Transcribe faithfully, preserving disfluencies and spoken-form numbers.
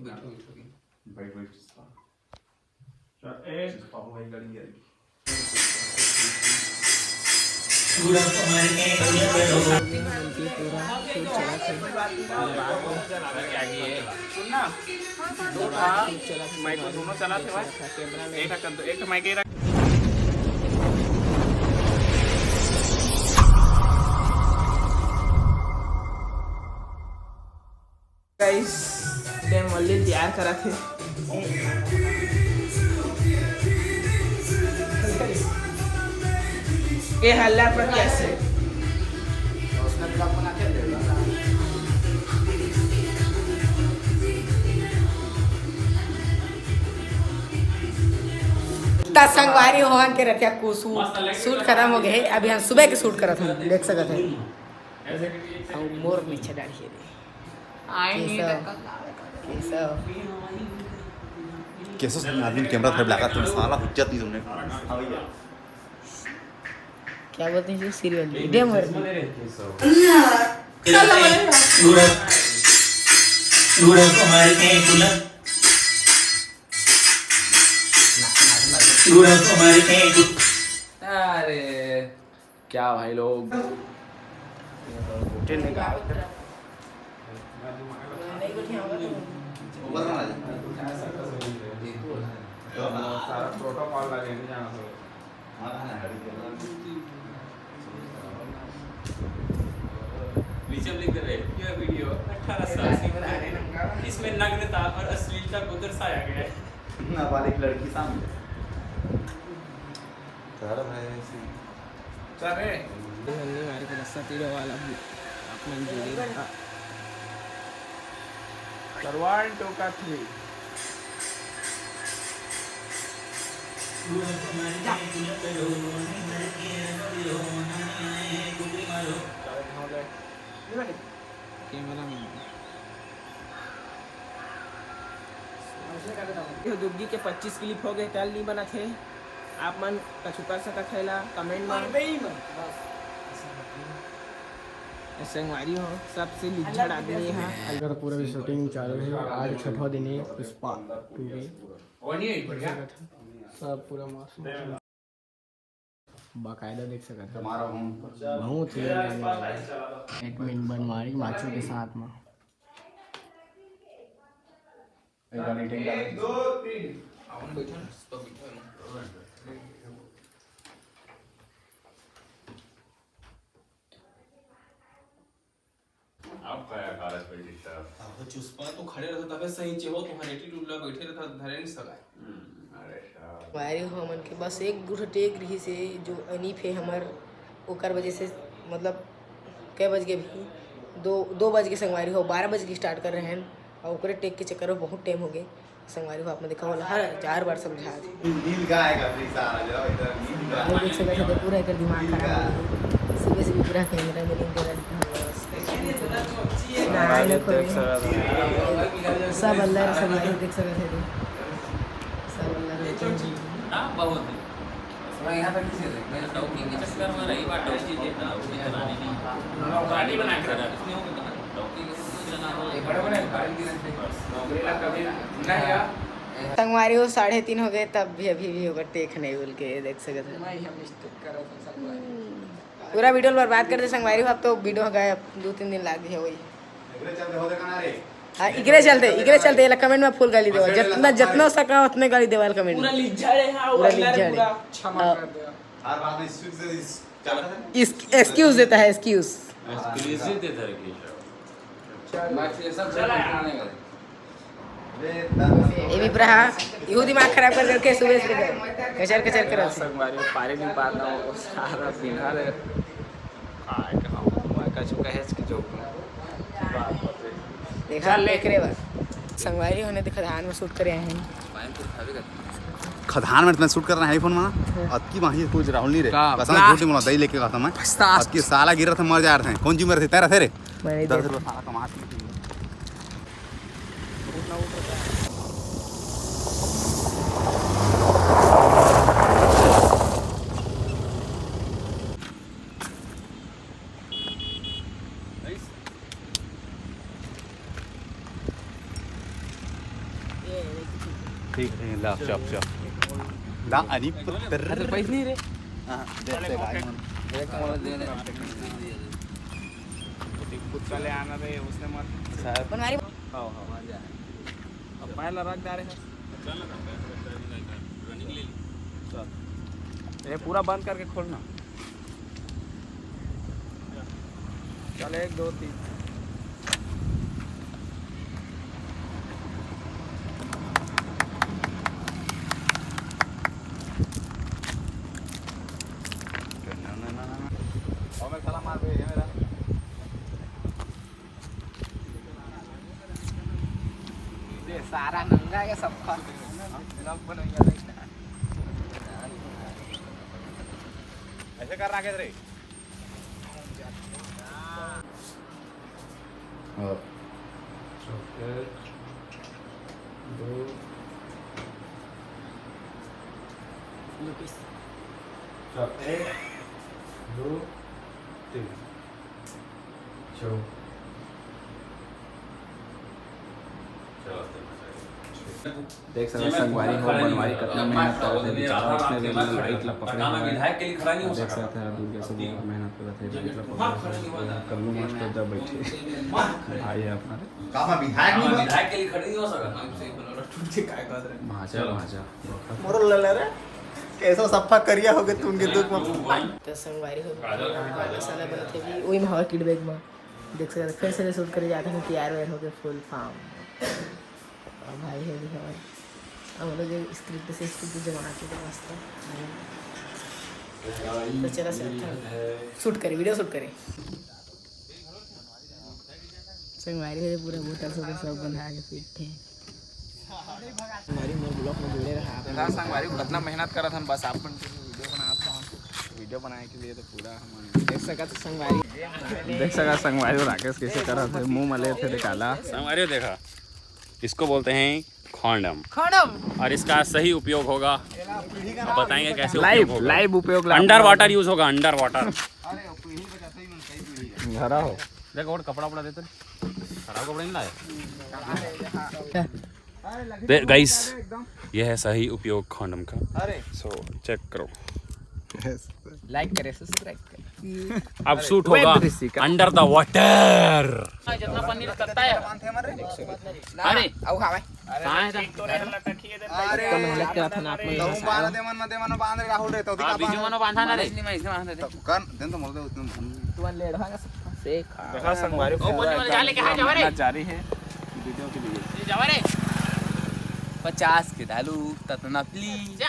बैठ, बैठ। गाइस, डेम मल्ली तैयार करत हे। ये हल्ला प्रत्याशी। त संगवारी हो, हमन के रतिया के शूट, शूट खतम हो गए हे। अभी हम सुबह के शूट करत हन, देख सकत हे। अउ मोर नीचे डाढ़ी हे। आए नहीं केशव। केशव। केशव सिंह आदमी कैमरा धर लगा, तुम साला हुज्जत नहीं तुमने। क्या बोलते हैं जो सीरियल मीडियम वर्दी। अरे क्या भाई लोग, सारा प्रोटोकॉल लगे नहीं जाना। नीचे हम लिख दे रहे, यह वीडियो अठारह साल से ऊपर है। इसमें नग्नता और अश्लीलता को दर्शाया गया है। नाबालिग लड़की शामिल है। चल रे। हमने मारे के रस्सा तीरे वाला भी अपन जुड़े रहा। चल, one, two का three। Camera man. ये दुग्गी के पच्चीस क्लिप हो गए, तेल नहीं बना थे। आप मन कछु कर सकत है ला कमेंट में। संगवारी हो, सबसे लिज्जड़ आदमी है। अगर पूरा भी शूटिंग चालू है, आज छठवा दिन है पुष्पा टू के। सब पूरा मस्त। बाकायदा देख सकत हव। बहुत ही एडमिन बनवारी माचू के साथ में। एक दो तीन। अब का यार, कालच पे दिखता है। अब चुस्पा तो खड़े रहता तबे सही चे हो, तुम्हारे एटीट्यूड ला बैठे रहता, धरे नहीं सका। हम्म, अरे साहब। वायरिंग हमन के बस एक गुठ टेक रही से जो अनीप है हमर, ओकर वजह से, मतलब, कै बज के भी दो, दो बज के संगवारी हो, बारह बज के स्टार्ट कर रहे हैं और ओकरे टेक के चक्कर में बहुत टाइम हो गए। संगवारी हो, आप मन देखा होला, हर, हर बार समझात हे। नींद का आएगा फिर सारा जो इधर नींद का। अरे देख सकत हे, पूरा एकर दिमाग खराब हो गया। सुबह से भी पूरा कैमरा में नींद दे रहा है। सब अल्लर, संगवारी देख सकत हे, सब अल्लर। ना, बहुत है। थोड़ा यहाँ पे पीछे देख, मैं डौकी के चक्कर में रही बात, डौकी के, डौकी के रानी नहीं। रानी बना के रखा। इसमें वो डौकी के कुछ ना हो। ये बड़े बड़े गाड़ी गिरन थे। नौकरी ला कभी नहीं गया। संगवारी हो, साढ़े तीन हो गए, तब भी अभी भी ओकर टेक नहीं बोल के देख सकत है। नहीं, हम mistake करत हन संगवारी। पूरा वीडियो बर्बाद कर दे संगवारी हो, अब तो वीडियो गए, अब दो तीन दिन लाग गए वही। एकरे चलते हो देखा ना रे। हाँ, इकरे चलते, इकरे चलते, एला कमेंट में फुल गाली देवा। जितना, जितना सका उतने गाली देवा कमेंट पूरा में। लिज्जड़ है, हाँ, पूरा वो अंदर लिज्जड़ है। पूरा क्षमा हाँ। कर दे। हर बात में स्वीट से इस, क्या कहते हैं? इस, excuse देता है, excuse। Excuse देता है कि? मैं ये सब चला यार। ये भी ब्रहा, यहू दिमाग खराब कर करके सुबह से कचर कचर करत हे। संगवारी पारे नहीं पाता हूँ, सारा बिना रे। काय कहूँ, मैं कछु कहेच कि जो बात होते। देखा, चल ले। देख रे बा। संगवारी होने देखा, धान में शूट करे आए हैं। खदान में इतना शूट करना है फोन में। अतकी माही कुछ राहुल नहीं रे। का? कसम से झूठ नहीं बोला, दही लेके कहा था मैं। पछतास। अतकी साला गिर रहा था, मर जा रहे थे। कौन जी मर रहे थे? तैरा थे रे। मैंने दस देखा। रुपये साला कमा के ठीक है, ला, चुप, चुप। ला, अरे पुत्र। अरे, पैसे नहीं रे। हाँ, दे, दे, भाई। एक तो दे दे। कुत्ता ले आना रे, उसने मत। साहब। बनवारी। हाँ, हाँ। अब पहला रख डाले हैं। चल। ये पूरा बंद करके खोलना। चल, एक, दो, तीन। और मैं साला मार दे, ये मेरा। ये सारा नंगा है सबका। ऐसे कर रहा है रे। हाँ। चॉकलेट दो। चॉकलेट दो, तीन। चलो। देख सकत संगवारी हो, बनवारी कतना मेहनत करत हे, बेचारा उसने भी लाइट ला पकड़े हवय। विधायक के लिए खड़ा नहीं हो सकता। देख सकत हे, दूर से बहुत मेहनत करत हे, लाइट ला पकड़े हवय। कल्लू मास्टर जब बैठे, भाई हे अपना। का मैं विधायक नहीं बन? विधायक के लिए खड़ा नहीं हो सकता। भांचा, भांचा। मोरो ले ले रे, कैसा सफा करिया हो गए तुमके दुख में। तो संगवारी हो, मसाला बनत हे भी, वही में हवा किट बैग में। देख सकत हे, फिर से शूट करे जाते हैं, तैयार वैयार होके फुल फॉर्म। और भाई है भी हमारे, हम लोग स्क्रिप्ट से स्क्रिप्ट जमा के तो मस्त। तो चला से अच्छा शूट करे, वीडियो शूट करे। संगवारी है पूरा बोतल से सब बंधा के फिट है। हमारी मोर ब्लॉग में जुड़े रहा आप लोग। संगवारी कितना मेहनत करत हन, बस आप मन के लिए वीडियो बनात हन। वीडियो बनाए के लिए तो पूरा हम देख सकत संगवारी। देख सकत संगवारी राकेश कैसे करत हे, मुंह में लेत हे काला। संगवारी देखा, इसको बोलते हैं कॉन्डम। कॉन्डम। और इसका सही उपयोग होगा, बताएंगे कैसे उपयोग लाइव, होगा। लाइव उपयोग ला- अंडर वाटर यूज होगा, अंडर वाटर। घरा हो। देख, और कपड़ा उपड़ा देते। खराब कपड़ा नहीं लाया। दे, गाइस, ये है सही उपयोग कॉन्डम का। अरे। So, चेक करो। लाइक करें, सब्सक्राइब करें। अब शूट होगा वेब ऋषि का। Under the water. जितना पनीर करता है। अरे, अब खावे। कहाँ है? अरे, तो मेहनत करत हन आप मन। तो बांध दे मन, दे मन बांध रे राहुल रे, तो हाँ, बीच में मनो बांधा ना रे। नहीं, मैं इसने बांध दे। तो कर, दिन तो मोल दे उतने। तू लेढ़वा का से खा। देखा संगवारी, ओ, बोलने वाले जा लेके, हाँ, जावा रे। जारी है वीडियो के लिए। ये जावा रे। पचास के डालू, ततना प्लीज।